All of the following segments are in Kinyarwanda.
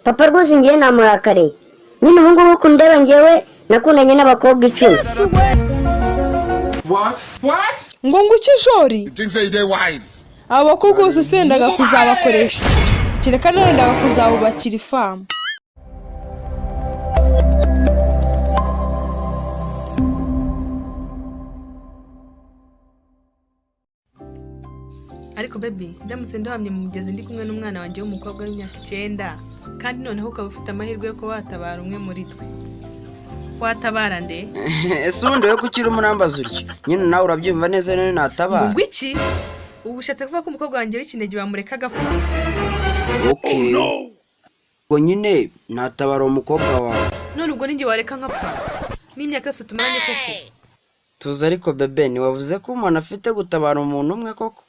Papa rwose ngewe namurakariye nyine. Ubu ngubu kundeba, ngewe nakundanye n'abakobwa 10. Ngo nguke jori. You think say they wise? Abo bakobwa bose sendaga kuzabakoresha, kereka nawendaga kuzabubakira ifamu. Ariko baby, ndamutse ndohamye mu mugezi ndi kumwe n'umwana wanjye w'umukobwa w'imyaka 9, kandi noneho ukaba ufite amahirwe yo kuba watabara umwe muri twe, watabara nde? Ese ubundi wowe kuki urimo urambaza utyo? Nyine nawe urabyumva neza none natabara. Ngo iki? Ubu ushatse kuvuga ko umukobwa wanjye w'ikinege bamureka agapfa? Okay, ubwo nyine natabara uwo mukobwa wawe. None ubwo ninjye wareka nkapfa n'imyaka yose tumaranye koko? Tuzi ariko bébé, ntiwavuze ko umuntu afite gutabara umuntu umwe koko?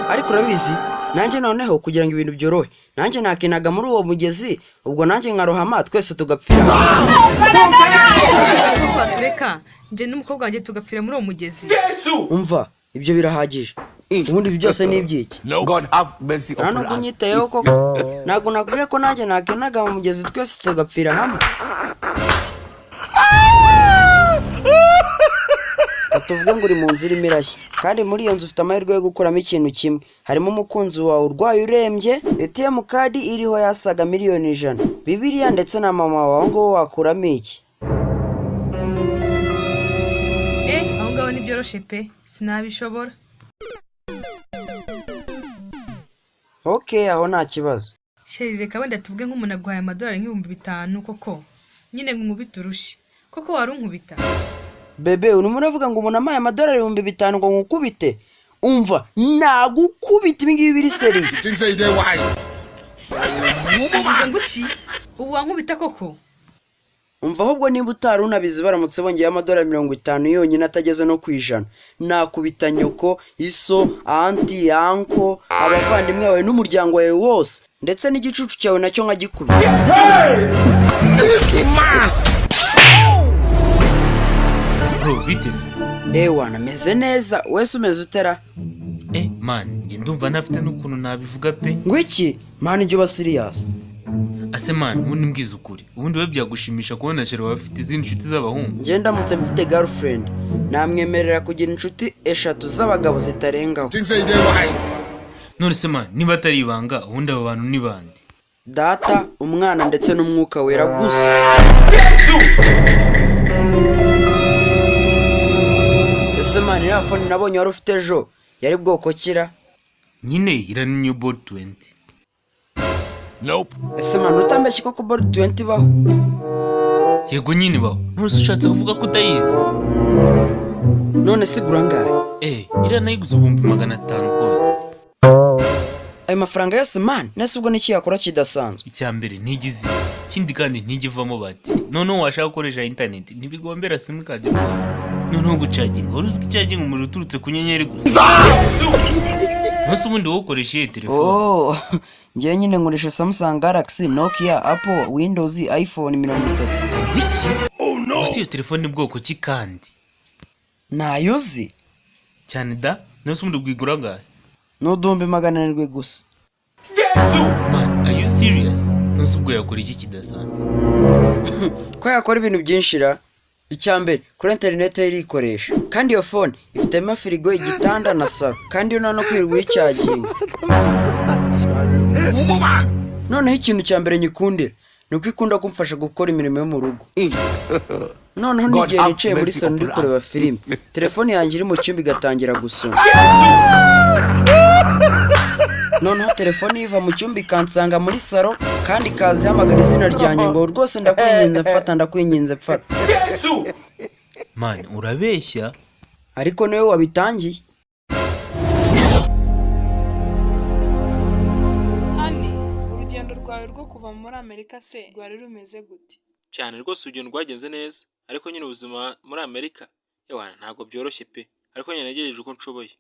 Ariko urabizi, nanjye noneho kugira ngo ibintu byorohe, nanjye nakinaga muri uwo mugezi, ubwo nanjye nkarohama, twese tugapfira hamwe. Ushatse kuvuga ko watureka njye n'umukobwa wanjye tugapfira muri uwo mugezi? Umva, ibyo birahagije. Ubundi ibi byose ni iby'iki? God have mercy Nta upon nubwo us. unyitayeho koko. Ntabwo nakubwiye ko nanjye nakinaga mu mugezi, twese tugapfira hamwe? Reka tuvuge ngo uri mu nzu irimo irashya, kandi muri iyo nzu ufite amahirwe yo gukuramo ikintu kimwe. Harimo umukunzi wawe urwaye urembye, ATM card iriho yasaga miliyoni 100, Bibiliya ndetse na mama wawe. Ngo wakuramo iki? Eh, aho ngaho ntibyoroshe pe, sinabishobora. Ok, aho nta kibazo. Chéri, reka wenda tuvuge nk'umuntu aguhaye amadolari nk'ibihumbi 5 koko nyine, ngo unkubite urushyi koko, wari unkubita? Bébé, urimo uravuga ngo umuntu ampaye amadolari 5000 ngo nkukubite? Umva, nagukubita, ibi ngibi biri sérieux. You think say they wise? Uvuze ngo iki? Ubu wankubita koko? Umva, ahubwo niba utari unabizi, baramutse bongeyeho amadolari 50 yonyine atageze no ku 100, nakubita nyoko, iso, aunty, uncle, abavandimwe bawe n'umuryango wawe wose, ndetse n'igicucu cyawe nacyo nkagikubita. This man. Bro, bite se? Ewana, meze neza. Wese umeze utera? Eh man, njye ndumva ntafite n'ukuntu nabivuga pe. Ngo iki man? Ijya uba serious. Ase man, ubundi mbwiza ukuri, ubundi we byagushimisha kubona chéri wawe afite izindi nshuti z'abahungu? Njye ndamutse mfite girlfriend, namwemerera kugira inshuti eshatu z'abagabo zitarengaho. Think say they wise? None se man, niba atari ibanga, ubundi abo bantu ni bande? Data, Umwana ndetse n'Umwuka Wera gusa. Ese man, iriya phone nabonye wari ufite ejo yari bwoko kira? Nyine iriya ni new bold 20. Nope. Ese man, utambeshye koko, bold 20 ibaho? Yego nyine baho. None se ushatse kuvuga ko utayizi? None se igura angahe? Eh, iriya nayiguze 500,000 rwose. Ayo mafaranga yose man? Nese ubwo niki yakora kidasanzwe? Icya mbere, ntigize ikindi, kandi ntijya batiri. Noneho washaka gukoresha interineti, ntibigombera simukadi rwose. Noneho gucaginga, wari uzi ko icaginga umuriro uturutse ku nyenyeri gusa? Ntose ubundi wowe ukoresha iyihe telefone? Oh, ngewe nyine nkoresha Samsung Galaxy, Nokia, Apple, Windows, iPhone 30. Wiki gusa? Iyo telefone ni bwoko ki kandi? Ntayo uzi? Cyane da. Nose ubundi bwigura angahe? Ni 700,000 gusa. Man, are you serious? Nose ubwo yakora iki kidasanzwe? Ko yakora ibintu byinshi ra. Icya mbere, kuri interineti irikoresha, kandi iyo phone ifitemo firigo, igitanda na salo, kandi yo nta no kwirirwa uyicaginga. Noneho ikintu cya mbere nyikundira ni uko ikunda kumfasha gukora imirimo yo mu rugo. Noneho n'igihe nicaye muri salo ndi kureba filime, telefone yanjye iri mu cyumba igatangira gusona, noneho telefone iva mu cyumba ikansanga muri salo, kandi ikaza ihamagara izina ryanjye ngo: "Rwose ndakwinginze mfata, ndakwinginze mfata." Man, urabeshya. Ariko niwe wabitangiye. Honey, urugendo rwawe rwo kuva muri Amerika se rwari rumeze gute? Cyane rwose, urugendo rwagenze neza, ariko nyine ubuzima muri Amerika, ewana, ntabwo byoroshye pe, ariko nyine nagerageje uko nshoboye.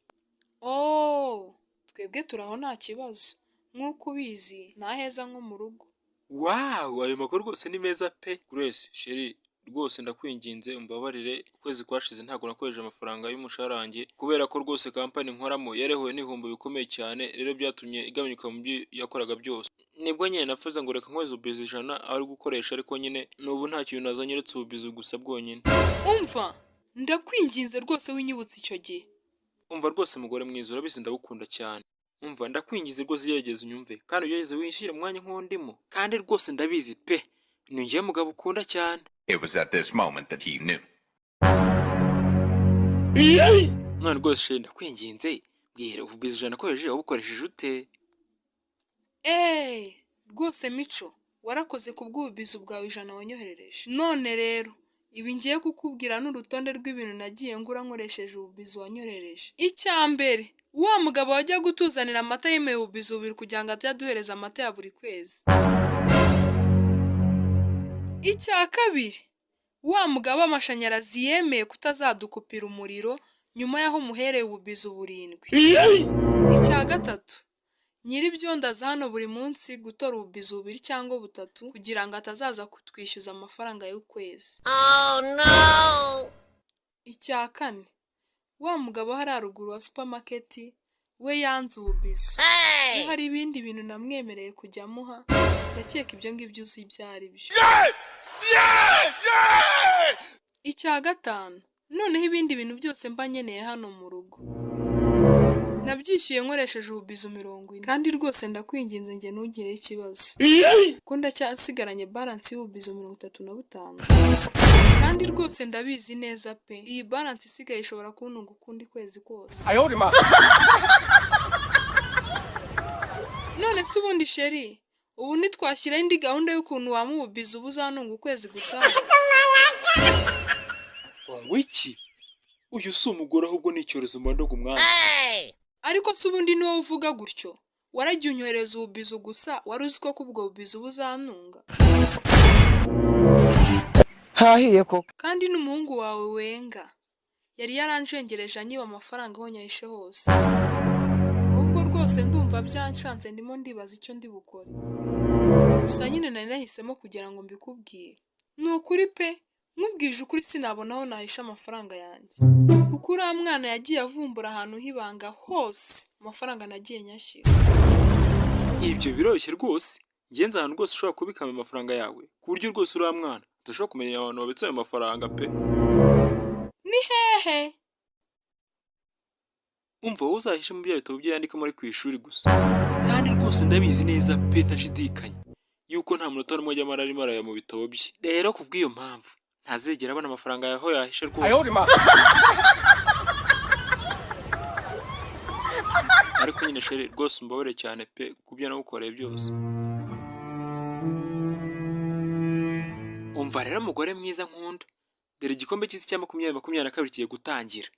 Oh, twebwe turaho nta kibazo. Nk'uko ubizi, nta heza nko mu rugo. Wow, ayo makuru rwose ni meza pe. Grace chérie. Rwose ndakwinginze umbabarire, ukwezi kwashize ntabwo nakoresheje amafaranga y'umushahara wanjye, kubera ko rwose kampani nkoramo yarehuye n'ibihombo bikomeye cyane, rero byatumye igabanyuka mu byo yakoraga byose. Nibwo nyine nafuze ngo reka nkohereze ububizi 100 ari gukoresha, ariko nyine n'ubu nta kintu nazanye uretse ububizi gusa bwonyine. Umva, ndakwinginze rwose winyibutse icyo gihe. Umva rwose mugore mwiza, urabizi ndagukunda cyane. Umva, ndakwinginze rwose gerageza unyumve, kandi ugerageze wishyire mu mwanya nk'uwo ndimo, kandi rwose ndabizi pe, ni njyewe mugabo ukunda cyane. It was at this moment that he knew. None rwose chérie, ndakwinginze mbwira, ububizi 100 nakoresheje wabukoresheje ute? Eee, rwose Mico, warakoze ku bw'ububizi bwawe 100 wanyoherereje. None rero ibi ngiye kukubwira ni urutonde rw'ibintu nagiye ngura nkoresheje ububizi wanyoherereje. Icya mbere, wa mugabo wajyaga utuzanira amata yemeye ububizi bubiri kugira ngo ajye aduhereza amata ya buri kwezi. Icya kabiri, wa mugabo w'amashanyarazi yemeye kutazadukupira umuriro nyuma y'aho muhereye ububizi burindwi. Icya gatatu, nyir'ibyondo aza hano buri munsi gutora ububizi bubiri cyangwa butatu kugira ngo atazaza kutwishyuza amafaranga y'ukwezi. Icya kane, wa mugabo hariya ruguru wa supamaketi we yanze ububizo. Iyo hari ibindi bintu namwemereye kujya amuha, ndakeka ibyo ngibyo uzi ibyo ari byo. Icya gatanu, noneho ibindi bintu byose mba nkeneye hano mu rugo nabyishyuye nkoresheje ububizo 40, kandi rwose ndakwinginze njye ntugireho ikibazo kuko ndacyasigaranye balance y'ububizo 35, kandi rwose ndabizi neza pe, iyi balance isigaye ishobora kuntunga ukundi kwezi kose. None se ubundi chérie, ubu ntitwashyiraho indi gahunda y'ukuntu wampa ububizo buzantunga ukwezi gutaha? Ngo iki? Uyu si umugore, ahubwo ni icyorezo mba umwanya. Ariko se ubundi ni wowe uvuga gutyo? Waragiye unyohereza ububizo gusa, wari uzi ko ubwo bubizo buzantunga? Hahiye koko. Kandi n'umuhungu wawe wenga yari yaranjengereje anyiba amafaranga aho nyahishe hose. Ahubwo rwose ndumva byanshanze, ndimo ndibaza icyo ndi bukore. Gusa nyine nari nahisemo kugira ngo mbikubwire. Ni ukuri pe, nkubwije ukuri sinabona aho nahisha amafaranga yanjye, kuko uriya mwana yagiye avumbura ahantu h'ibanga hose amafaranga nagiye nyashyira. Ibyo biroroshye rwose, ngenzi ahantu rwose ushobora kubika ayo mafaranga yawe, ku buryo rwose uriya mwana udashobora kumenya ahantu wabitse ayo mafaranga pe. Ni hehe? Umva, wowe uzahishe mu bya bitabo bye yandikamo ari ku ishuri gusa, kandi rwose ndabizi neza pe, ntashidikanya yuko nta munota n'umwe ajya amara arimo araya mu bitabo bye. Rero ku bw'iyo mpamvu ntazigera abona amafaranga yawe aho yahishe rwose. Ariko nyine chérie, rwose umbabarire cyane pe ku byo nagukoreye byose. Umva rero mugore mwiza nkunda, dore igikombe cy'isi cya 2022 kigiye gutangira.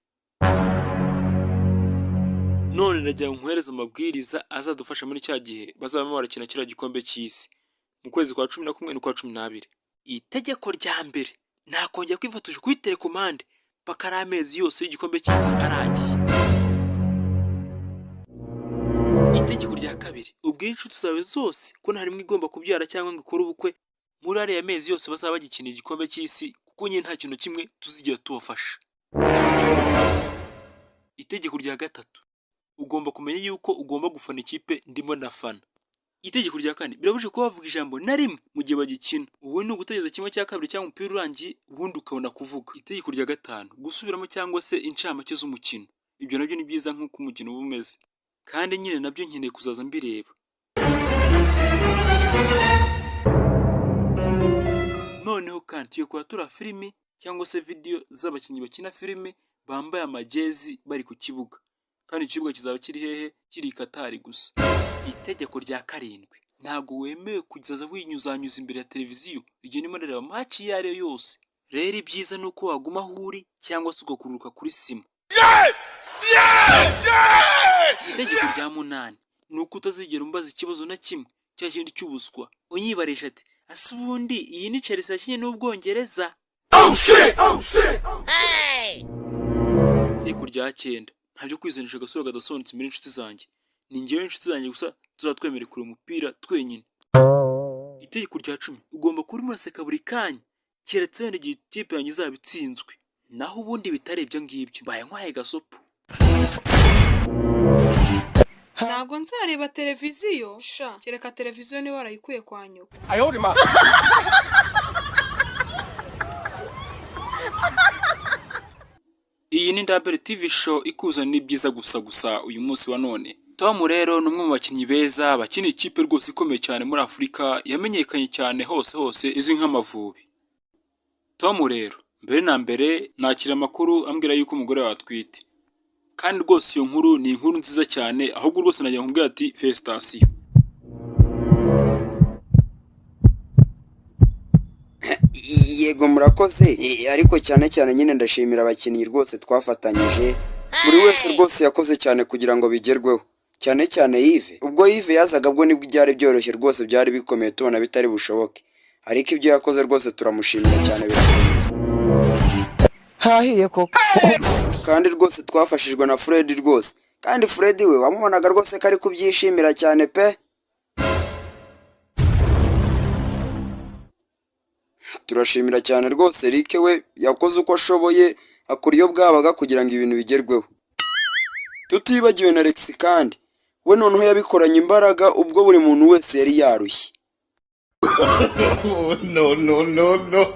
None nagira ngo nkuhereze amabwiriza azadufasha muri cya gihe bazaba barakina kiriya gikombe cy'isi mu kwezi kwa 11 n'ukwa 12. Itegeko rya mbere, ntakongera kwifotoza kuri telekomande paka ari amezi yose y'igikombe cy'isi arangiye. Itegeko rya kabiri, ubwire inshuti zawe zose ko nta rimwe igomba kubyara cyangwa ngo ikore ubukwe muri ariya mezi yose bazaba bagikina igikombe cy'isi, kuko nyine nta kintu kimwe tuzigera tubafasha. Itegeko rya gatatu, ugomba kumenya yuko ugomba gufana ikipe ndimo ndafana. Itegeko rya kane, birabujijwe kuba bavuga ijambo na rimwe mu gihe bagikina. Ubu ni ugutegereza 1/2 cyangwa umupira urangiye, ubundi ukabona kuvuga. Itegeko rya gatanu, gusubiramo cyangwa se incamake z'umukino. Ibyo nabyo ni byiza nk'uko umukino uba umeze, kandi nyine nabyo nkeneye kuzaza mbireba. Noneho kandi tugiye kuba turi filimi cyangwa se video z'abakinnyi bakina filime bambaye amajezi bari ku kibuga, kandi ikibuga kizaba kiri hehe? Kiri i Katari gusa. Itegeko rya karindwi, ntabwo wemewe kuzaza winyuzanyuza imbere ya televiziyo igihe urimo urareba match iyo ari yo yose. Rero ibyiza ni uko waguma aho uri cyangwa se ugakururuka kuri sima. Itegeko rya munani ni uko utazigera umbaza ikibazo na kimwe cya kindi cy'ubuswa, unyibarisha ati ase ubundi iyi ni Chelsea yakinye n'Ubwongereza. Itegeko rya cyenda, nta byo kwizanisha agasura kadasobanutse imbere y'inshuti zanjye, ni njyewe n'inshuti zanjye gusa tuzaba twemerewe kureba umupira twenyine. Itegeko rya 10, ugomba kuba urimo uraseka buri kanya Keretse wenda igihe ikipe yanjye izaba itsinzwe, naho ubundi bitari ibyo ngibyo, mbaye nkwaye gasopo. Ntabwo nzareba televiziyo sha, kereka televiziyo niba warayikuye kwa nyoko. Iyi ni Ndabere TV show ikuzanira ibyiza gusa gusa uyu munsi wa none. Tom rero ni umwe mu bakinnyi beza bakina ikipe rwose ikomeye cyane muri Afurika, yamenyekanye cyane hose hose, izwi nk'Amavubi. Tom rero mbere na mbere nakira amakuru ambwira yuko umugore wawe atwite. Kandi rwose iyo nkuru ni inkuru nziza cyane, ahubwo rwose nagira nkubwire ati félicitations. Yego murakoze, ariko cyane cyane nyine ndashimira abakinnyi rwose twafatanyije, buri wese rwose yakoze cyane kugira ngo bigerweho, cyane cyane Yves. Ubwo Yves yazaga bwo nibwo byari byoroshye rwose, byari bikomeye tubona bitari bushoboke, ariko ibyo yakoze rwose turamushimira cyane, birakomeye. Hahiye koko. Kandi rwose twafashijwe na Fred rwose, kandi Fred we wamubonaga rwose ko ari kubyishimira cyane pe. Turashimira cyane rwose Eric, we yakoze uko ashoboye akora iyo bwabaga kugira ngo ibintu bigerweho, tutibagiwe na Alex, kandi we noneho yabikoranye imbaraga ubwo buri muntu wese yari yarushye. No, no, no, no.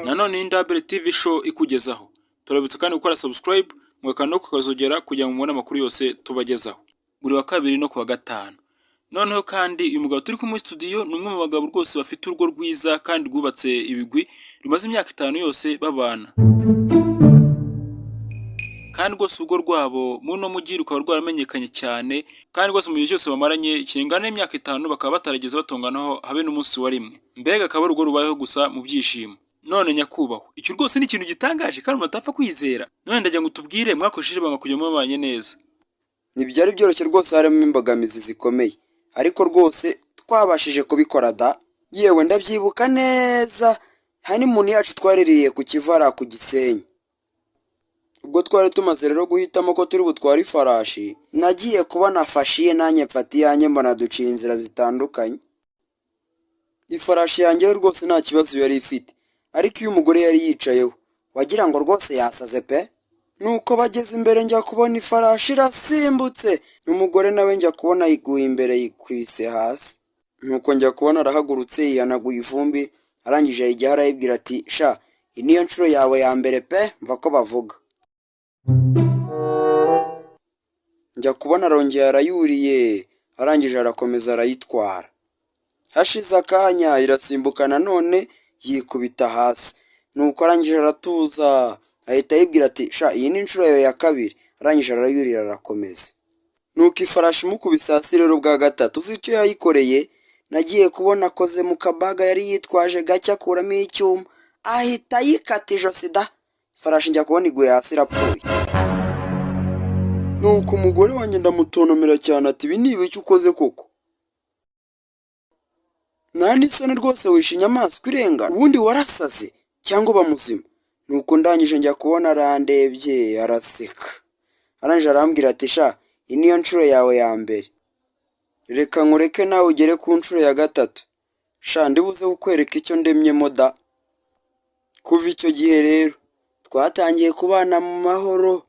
Nanone iyi Ndabere TV show ikugezaho. Turabibutsa kandi gukora subscribe, mugakanda no kukazogera kugira ngo mubone amakuru yose tubagezaho. Buri wa kabiri no ku wa gatanu. Noneho kandi uyu mugabo turi kumwe muri studio ni umwe mu bagabo rwose bafite urugo rwiza kandi rwubatse ibigwi, rumaze imyaka 5 yose babana. Kandi rwose urugo rwabo muri uno mujyi rukaba rwaramenyekanye cyane, kandi rwose mu gihe cyose bamaranye kingana n'imyaka 5 bakaba batarigeze batonganaho habe n'umunsi wa rimwe. Mbega akaba ari urugo rubayeho gusa mu byishimo. None nyakubahwa, icyo rwose ni ikintu gitangaje kandi umuntu atapfa kwizera. None ndagira ngo utubwire, mwakoresheje ibanga kugira ngo mubanye neza. Ntibyari byoroshye rwose, harimo imbogamizi zikomeye, ariko rwose twabashije kubikora da. Yewe ndabyibuka neza, honeymoon yacu twaririye ku Kivara ku Gisenyi. Ubwo twari tumaze rero guhitamo ko turi butware ifarashi, nagiye kubona fashiye nanjye mfata iyanjye, mbona duciye inzira zitandukanye. Ifarashi yanjye yo rwose nta kibazo yari ifite, ariko iyo umugore yari yicayeho wagira ngo rwose yasaze pe. Nuko bageze imbere njya kubona ifarashi irasimbutse, umugore nawe njya kubona yiguye imbere yikubise hasi. Nuko njya kubona arahagurutse yihanaguye ivumbi, arangije ayijyaho arayibwira ati sha, iyi niyo nshuro yawe ya mbere pe, mva ko bavuga. Njya kubona arongeye arayuriye, arangije arakomeza arayitwara. Hashize akanya irasimbuka nanone yikubita hasi. Nuko arangije aratuza, ahita ayibwira ati sha, iyi ni inshuro yawe ya kabiri, arangije arayurira arakomeza. Nuko ifarashi imukubise hasi rero bwa gatatu, uzi icyo yayikoreye? Nagiye kubona akoze mu kabaga yari yitwaje gake, akuramo icyuma ahita ayikata ijosi da. Ifarashi njya kubona iguye hasi irapfuye. Nuko umugore wanjye ndamutonomera cyane ati ibi ni ibiki ukoze koko? Nta n'isoni rwose, wishe inyamaswa irengana, ubundi warasaze cyangwa uba muzima? Nuko ndangije njya kubona arandebye araseka, arangije arambwira ati sha, iyi niyo nshuro yawe ya mbere, reka nkureke nawe ugere ku nshuro ya gatatu, sha ndibuze kukwereka icyo ndemyemo da. Kuva icyo gihe rero twatangiye kubana mu mahoro,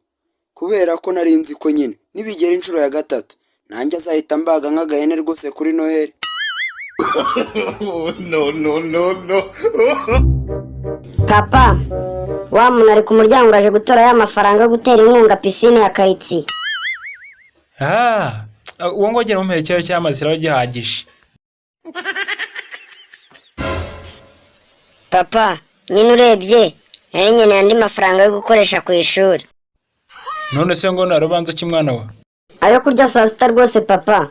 kubera ko nari nzi ko nyine nibigera inshuro ya gatatu nanjye azahita mbaga nk'agahene rwose kuri Noheli. No, no, no, no. Papa, wa muntu ari ku muryango aje gutora ya mafaranga yo gutera inkunga pisine ya karitsiye. Ah, uwo ngo agera mu cyayo cy'amazi kiraba gihagije. Papa, nyine urebye nari nkeneye andi mafaranga yo gukoresha ku ishuri. None se ngo narubanza ki mwana wa? Ayo kurya saa sita rwose papa.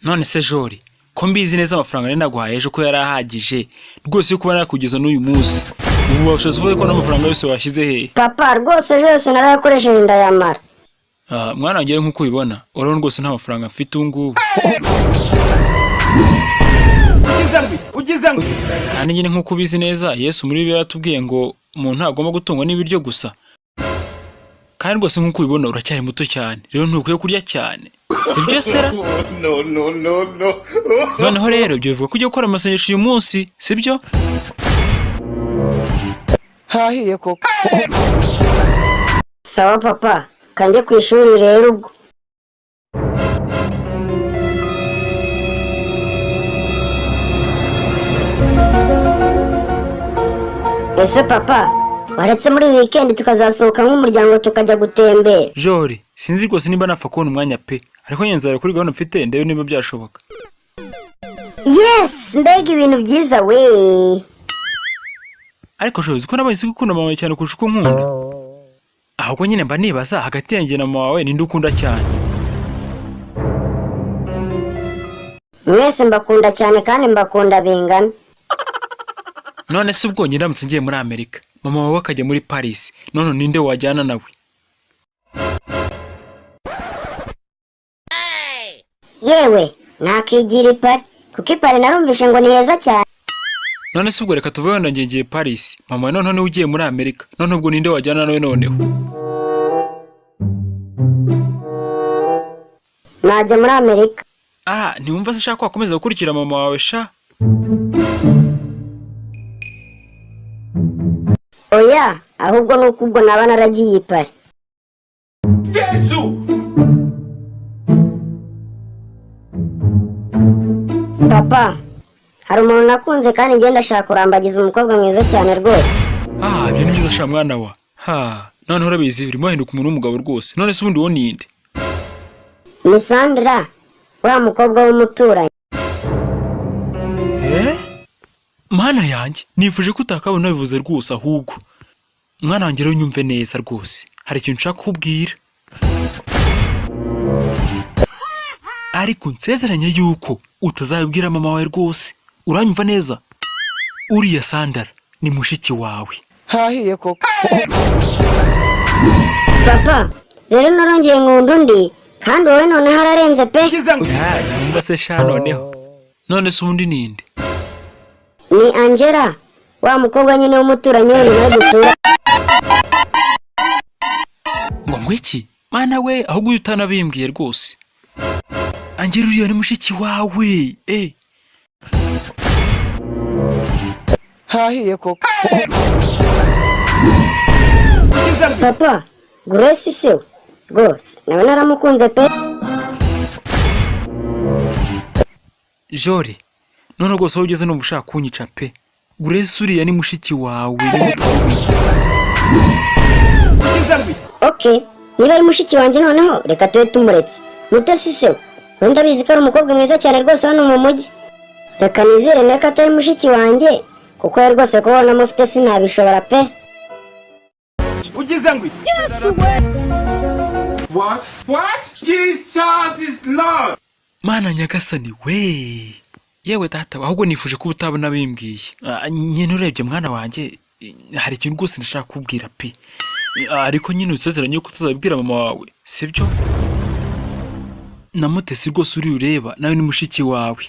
None se Jori, ko mbizi neza amafaranga nari naguhaye ejo ko yari ahagije rwose yo kuba nakugeza n'uyu munsi, ubu washatse uvuge ko n'amafaranga yose washyize hehe? Papa, rwose ejo yose narayakoresheje ndayamara. Ah, mwana wanjye nk'uko ubibona urabona rwose nta mafaranga mfite ubu ngubu. Kandi nyine nk'uko ubizi neza, Yesu muri Bibiliya yaratubwiye ngo umuntu ntagomba gutungwa n'ibiryo gusa, Kandi rwose nk'uko ubibona uracyari muto cyane, rero ntukwiye kurya cyane, sibyo sera? No, no, no, no. Noneho rero ibyo bivuga ko ugiye gukora amasengesho uyu munsi, sibyo? Hahiye koko. Sawa papa, kanjye ku ishuri rero ubwo. Ese papa, waretse muri weekend tukazasohoka nk'umuryango tukajya gutembera? Jori, sinzi rwose niba napfa kubona umwanya pe, ariko nyine nzareba kuri gahunda mfite ndebe niba byashoboka. Yes, mbega ibintu byiza we! Ariko Jori, uzi ko nabonye usigaye ukunda mama cyane kurusha uko nkunda? Ahubwo nyine mba nibaza hagati yanjye na mama wawe ninde ukunda cyane? Mwese mbakunda cyane kandi mbakunda bingana. None se ubwo njye ndamutse ngiye muri Amerika, mama wawe akajya muri Paris, none ninde wajyana nawe? Yewe, nakigira ipari kuko ipari narumvishe ngo ni heza cyane. None se ubwo reka tuve wenda ngiye ngiye Paris, mama wawe noneho niwe ugiye muri Amerika, none ubwo ninde wajyana nawe noneho? Najya muri Amerika. Ah, ntiwumva se shaka ko wakomeza gukurikira mama wawe sha? Oya, ahubwo ni uko ubwo naba naragiye ipari. Papa, hari umuntu nakunze kandi ngenda ndashaka kurambagiza umukobwa mwiza cyane rwose. Ah, ibyo ni byiza sha mwana wa. Ha, noneho urabizi urimo wahinduka umuntu w'umugabo rwose. None se ubundi wowe ninde? Ni Sandra, wa mukobwa w'umuturanyi. Eh? Mana yanjye, nifuje ko utakabona bivuze rwose ahubwo. Mwana wanjye rero nyumve neza rwose. Hari ikintu nshaka kukubwira. Ariko nsezeranye yuko utazabibwira mama wawe rwose. Uranyumva neza? Uriya Sandra ni mushiki wawe. Hahiye koko. Papa, rero narongeye nkunda undi kandi wowe noneho ararenze pe. Ah, ntiwumva se sha noneho. None se ubundi ninde? Ni Angela, wa mukobwa nyine w'umuturanyi wundi nawe dutura. Ngo ngwiki? Mana we, ahubwo uyu utanabimbwiye rwose. Angela uriya ni mushiki wawe. Eh. Hahiye koko. Papa, Grace se we rwose nawe naramukunze pe. Jori, none rwose aho ugeze numva ushaka kunyica pe. Grace uriya ni mushiki wawe ni muto. Ok, niba ari mushiki wanjye noneho reka tube tumuretse. Mutesi se we, we ndabizi ko ari umukobwa mwiza cyane rwose hano mu mujyi. Reka nizere nawe ko atari mushiki wanjye kuko we rwose kubona amufite sinabishobora pe. Mana nyagasani we. Yewe data, ahubwo nifuje ko utabona bimbwiye. Ah, nyine urebye mwana wanjye, hari ikintu rwose ndashaka kukubwira pe. Ah, ariko nyine usezeranye yuko utazabibwira mama wawe, sibyo? Na Mutesi rwose uri ureba nawe ni mushiki wawe.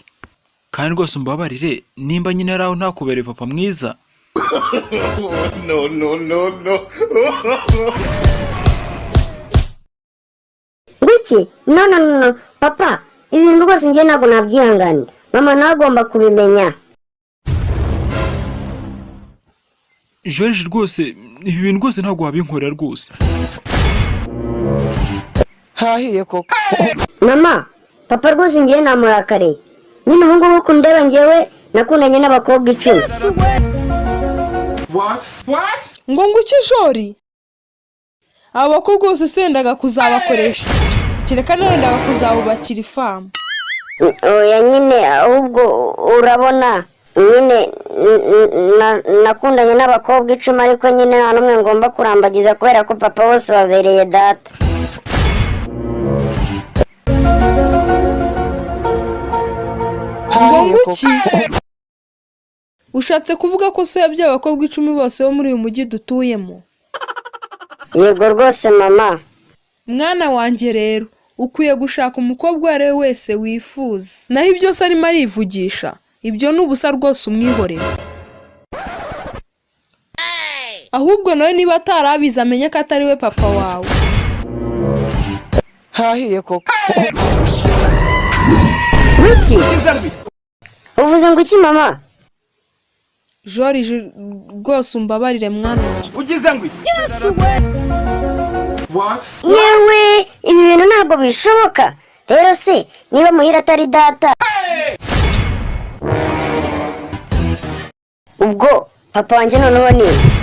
Kandi rwose umbabarire nimba nyine ari aho ntakubereye papa mwiza. No, no, no, no. Ngwiki? No, no, no, no. Papa, ibintu rwose njye ntabwo nabyihanganira. Mama nawe agomba kubimenya. George rwose ibi bintu rwose ntabwo wabinkorera rwose. Hahiye koko. Mama, papa rwose njyewe namurakariye. Nyine ubu ngubu kundeba njyewe nakundanye n'abakobwa 10. Ngo nguki Jori? Abo bakobwa bose sendaga kuzabakoresha iki? Kereka nawendaga kuzabubakira ifamu. Oya nyine, ahubwo urabona nyine nakundanye n'abakobwa 10 ariko nyine nta n'umwe ngomba kurambagiza kubera ko papa bose babereye data. Ngo Hahiye koko. nguki? Ushatse kuvuga ko so yabyaye abakobwa 10 bose bo muri uyu mujyi dutuyemo? Yego rwose mama. Mwana wanjye rero ukwiye gushaka umukobwa uwo ari we wese wifuza, naho ibyo se arimo arivugisha ibyo ni ubusa rwose, umwihorere. Ahubwo nawe niba atarabizi amenye ko atari we papa wawe. Hahiye koko. Wiki, uvuze ngo iki mama? Joriji, rwose umbabarire mwana wanjye. Ugize ngo Yewe, ibi bintu ntabwo bishoboka. Rero se niba Muhira atari data, ubwo papa wanjye noneho ni